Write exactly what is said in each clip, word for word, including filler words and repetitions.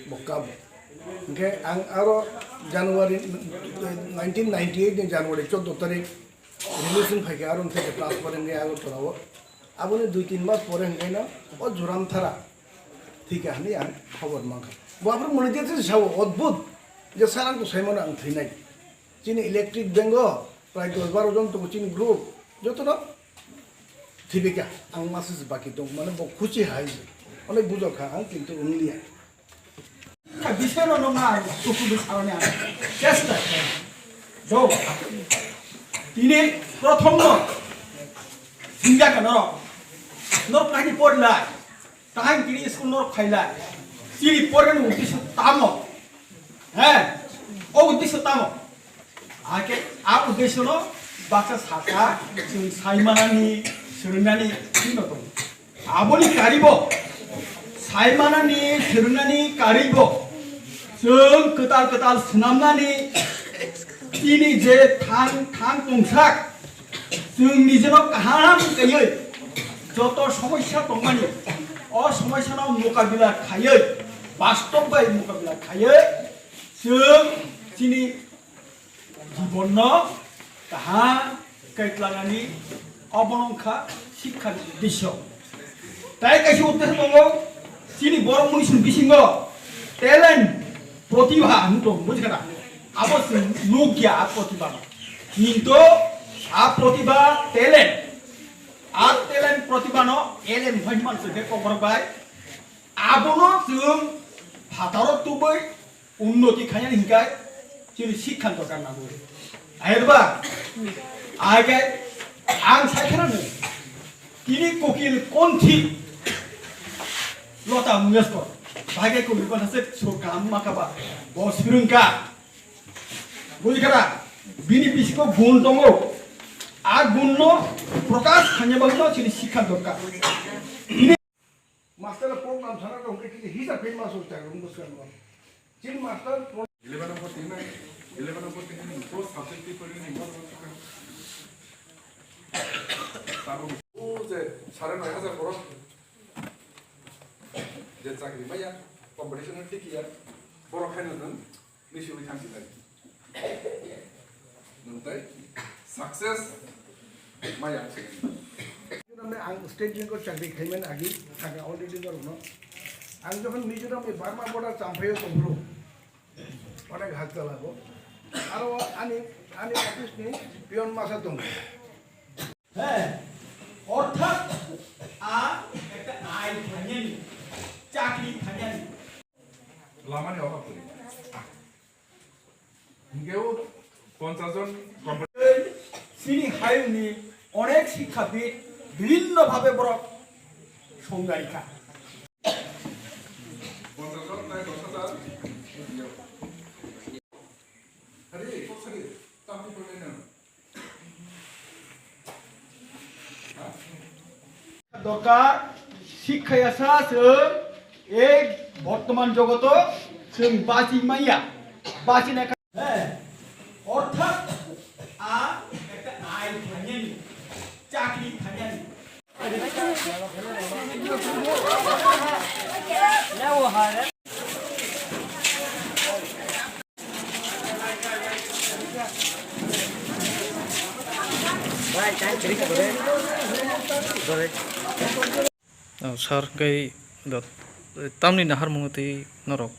Bo kabo. Hingke ang aro January, nineteen ninety-eight ni January choddo tarik relation phaikhe aro hingke transfer hingke Agartala o. Aboni dui tin mas pore hingke no o Joram Thara thika hinwi ang khobor mankha. Bo aphuru mwnwi je sao odbhut je sir ang to saimano ang thwinai. Chini electric bank o prai dos baro jon tongo chini group, jotono thwibika ang masa se baki tong mane bo khuchi hai se. Onek bujok kha ang kintu wngliya. Bisero no ma tuku bi sarone ang chesta. Do. Tini prothom no singa ka norok. Norok kaini porlai. Tahai tini school norok khailai. Chini porani uddesho tamo. He. O uddesho tamo. Ake a uddesho no baksa saka chwng saimanani, swrwngnani tino tongo. Aboni karibo, saimanani, swrwngnani karibo, chwng kwtal kwtal swnamnani tini je thang thang tongsak, chwng nijeno kaham kaiwi joto somosya tongmani, o somosyano mokabila khaiwi, bastob bai mokabila khaiwi, chwng chini jibonno kaham kaitlangani obo wngkha sikkhani uddesyo. Tai kaisa uddesyo tongo, chini borok munisini bisingo talent, protibha hinwi tongo, bujikha na? Abo chwng nukya a protibhano. Kintu a protibha, talent, a talent protibhano L M hoi himano chwngkhe kokborok bai. Abono chwng phataro tubui unnoti khainani hinkai chini sikha dorkar nango. Ayarba, aikai ang saikharano tini kokil konthi Lota Mangeshkar, baikai kokil konthi se so kam makaba, bo swrwngkha. Bujikha, bini bisingo gun tongo. A gunno prokash khaina bagwino chini sikha dorkar. Master program sana dong ke kini hisab ke masuk cak rung bus kan. Chin master pro- Eleven number tin na, eleven number tin ni post subject paper ni number one ka. Tabo o je sare noi hajar borok je chakri maya, competition ni tikiya, borok khaina dong. Bisi ui thang sinai. Nung tai success maya ang sinai. Ang state bank o chakri khaiman agi thaka already norokno. Ang jokhon Mizoram ni Burma border champhaio tongphuru. Onek hak chala bo. Aro ani, ani office ni peon masa tongo. He, orthat a ekta ai khainani, chakri khainani. Lamani obhab kwrwi. Hinkhe o ponchash jon company. Chini hayungni onek sikhabid bibhinno bhabe borok songjarikha. Ponchash jon nai dos hajar. Hari, kok sari, tamni paglainang. Dorkar, শিক্ষা আছে আছে, এই বর্তমান জগত, जों বাঁচি মাইয়া, বাঁচি না। হ্যাঁ, অর্থাৎ, আ, একটা আয় খাইনি, চাকরি খাইনি। Oh, sir, kei dot, tamni naharmung tei norok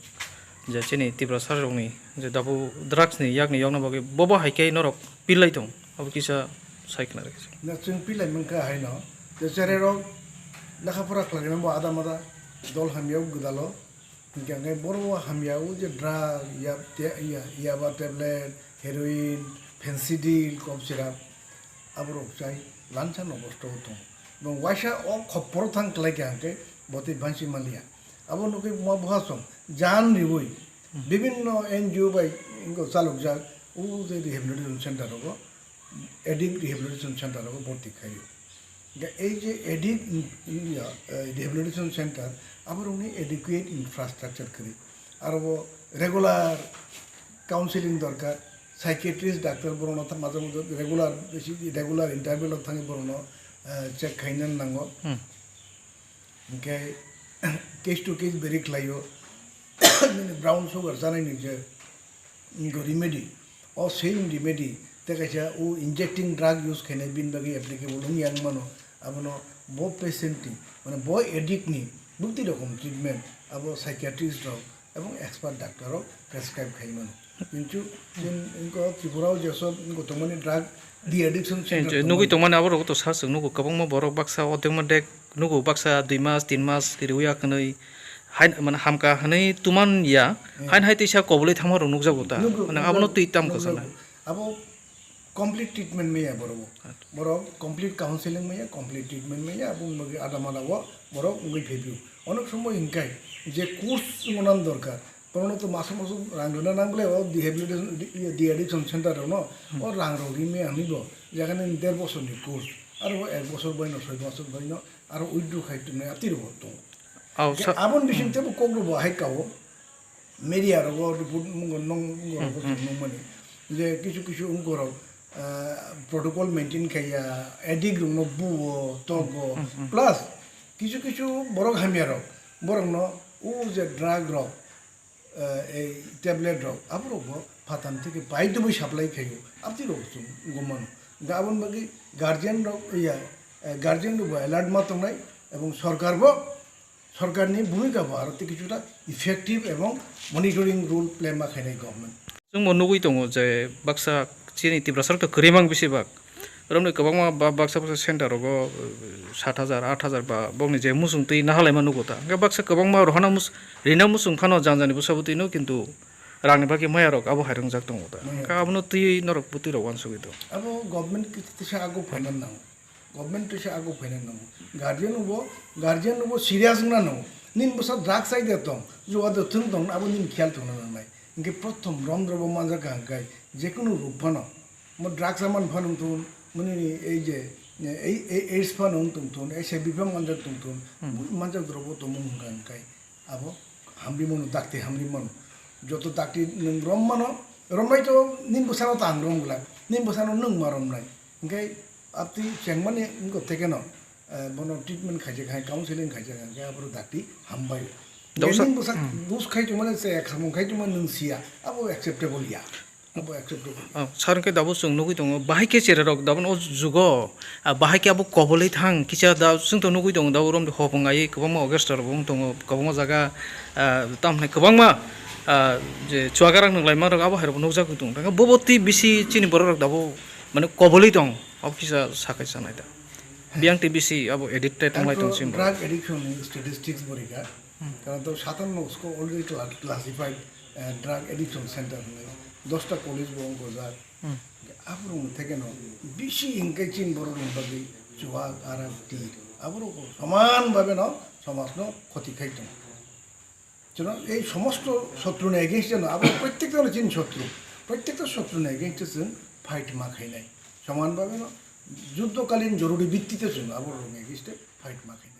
je chini Tiprasa rokni je dabu drugs ni yakni yokna bagwi bobo hai khe norok pilai tong, abo kisa sai khna rw khe. Na chwng pilai mankha haino, je chererok lekha pora khlaimani bo ada mada dol hamya o gwdalo. Hingke hingke borok hamya o je drug, ya, ya, ya, yaba tablet, heroin, fentanyl, cough syrup, aborok chai lansa nogosto o tongo. Bong waisa o khopor thang klai kha hingke botwi bansi maliya. Abo nukwi ma buha song jan riwi bibinno N G O bai ingo chalokjak o je rehabilitation center rogo, addict rehabilitation center rogo borti khaio. Hingke ei je addict in, in, ya, eh, rehabilitation center, aborokni adequate infrastructure kwrwi. Aro bo regular counseling dorkar, psychiatrist doctor borokno tha-, majak majak regular, besi regular interval o thangwi borokno, eh, check khaina nango. Hmm. Hingke case to case vary khlaio. nini brown sugar chanaini je, mm, remedy, o same remedy, tei kaisa o injecting drug use khainai bini bagwi applicable wng yang mano, abono bo patient ni, mane bo addict ni bwtwi rokom treatment abo psychiatrist rok ebong expert doctor rok prescribe khai mano. Kintu chini wngkha Tripura o jeso wngkha tongmani drug de-addiction center nugwi tongmani. Tongmani abo rok to sa chwng nugo kwbangma borok baksa o tengma dek nugo baksa dui mas tin mas kiriwi ya kwnwi hai mane hamka hwnwi tuman ya. Hmm. Hain hai teisa koboli thangma rok nukjago ta. Nukjago, mane abono nukjago, twi tam nukjago. Kwchangna. Abo complete treatment maya borok. Borok complete counseling maya, complete treatment maya, abo wngwi adamada o borok wngwi phaiphio. Onek somoi hinkai je course wngna dorkar, borokno to maso maso rang rwna nang bwle o rehabilitation, de-, de-addiction center rokno, o rang rok rimaya hinwi bo, jekhane der bosorni course, aro bo ek bosor baino, soi bosor baino, aro withdraw khai tongnai, atwi rok bo tongo. Aboni bising tebo kok rok bo hai kao. Media rogo report mungo nong mungo rogo chwng nungmani je kisu kisu wngkorok, ah, protocol maintain khaiya, addict rokno buo, togo, plus kisu kisu borok hamya rok, borokno o je drug rok, ah, ei tablet rok, aborokbo phatar theke pai tubui supply khaio, abtwi rok chwng nungmano. Hwnkhe aboni bagwi guardian rok, iya, eh, guardian rokbo alert ma tongnai, ebong sorkar bo Sorkarni bhumika bo aro tei kichuta effective ebong monitoring role play ma khainai government. Chwngbo nugwi tongo je baksa chini Tiprasa rok to kwrwi mang bisi bak. Romni kwbangma ba-, baksa baksa center rogo, uh, sat hajar, aat hajar ba bokni je muchung twi nahalaima nugo ta. Hwnkhe baksa kwbangma rohana mus-, rina muchung phano jang jani bwsa bwtwi no kintu rangni bagwi maya rok abo hai wngjak tongo ta. Maya. Hwnkhe abono twi norok bwtwi rok uansugwi tongo. Abo government kisa aguk phaina nango. Government twi se aguk phaina nango. Guardian bo, guardian bo serious wngna nango. Nini bwsa drugs ai de tong, jua de thung tong, abo nini khiyal thungna nangnai. Hwnkhe prothom romdrobo manjak kha hwnkhe, jekunu ruk phano, mo drugs aman phano wng thun, moni ei je, ei, ei, AIDS phano wng tong thun, HIV phano manjak tong thun, manjak drobo tongmung hwnkha hwnkhe. Abo hamri mano, dakti hamri mano. Joto dakti nwng rom mano, romnai to nini bwsano ta ang rom glak, nini bwsano nwng ma romnai. Hwnkhe abtwi chengmani wngkha thekeno, eh, bono treatment khaijak hai, counseling khaijak hai, hwnkhe aboro dakti hambai. Hwnkhe nini bwsa dos khai tongmani, se ek samung khai tongmani nwng siya, abo acceptable ya. Abo acceptable. Oh, sir, hwnkhe dabo chwng nugwi tongo, bahai khe cherairok dabo o jugo, ah, bahai khe abo kobolwi thang, kisa da chwng to nugwi tongo, dabo romni hopong ai kwbangma orchestra rok bo wng tongo, kwbangma jaga, ah, tamo hwnai kwbangma, ah, je chuagarang nung laima rok abo hai rok bo nukjagwi tongo. Hwnkhe bobo twi bisi chini borok rok dabo mane kobolwi tong, abo kisa sakai sanai da. Biyang twi bisi abo addicted wng lai tong chini borok. Drug addiction ni statistics bo rikha. Karon to satanno usko already cla-, classified, eh, drug addiction center hwnwi, dosta college bo wng gojak. Aborokni thekeno bisi hinkhe chini borokni bagwi chuak, arak, tir, aborok soman bhabeno somajno khoti khai tongo. Chwng ei somosto shotruni against-o abo prottekta chini shotru, prottekta shotruni against-o chwng fight ma khainai. Soman bhabeno juddokalin joruri bittite chwng aborokni against-o fight ma khainai.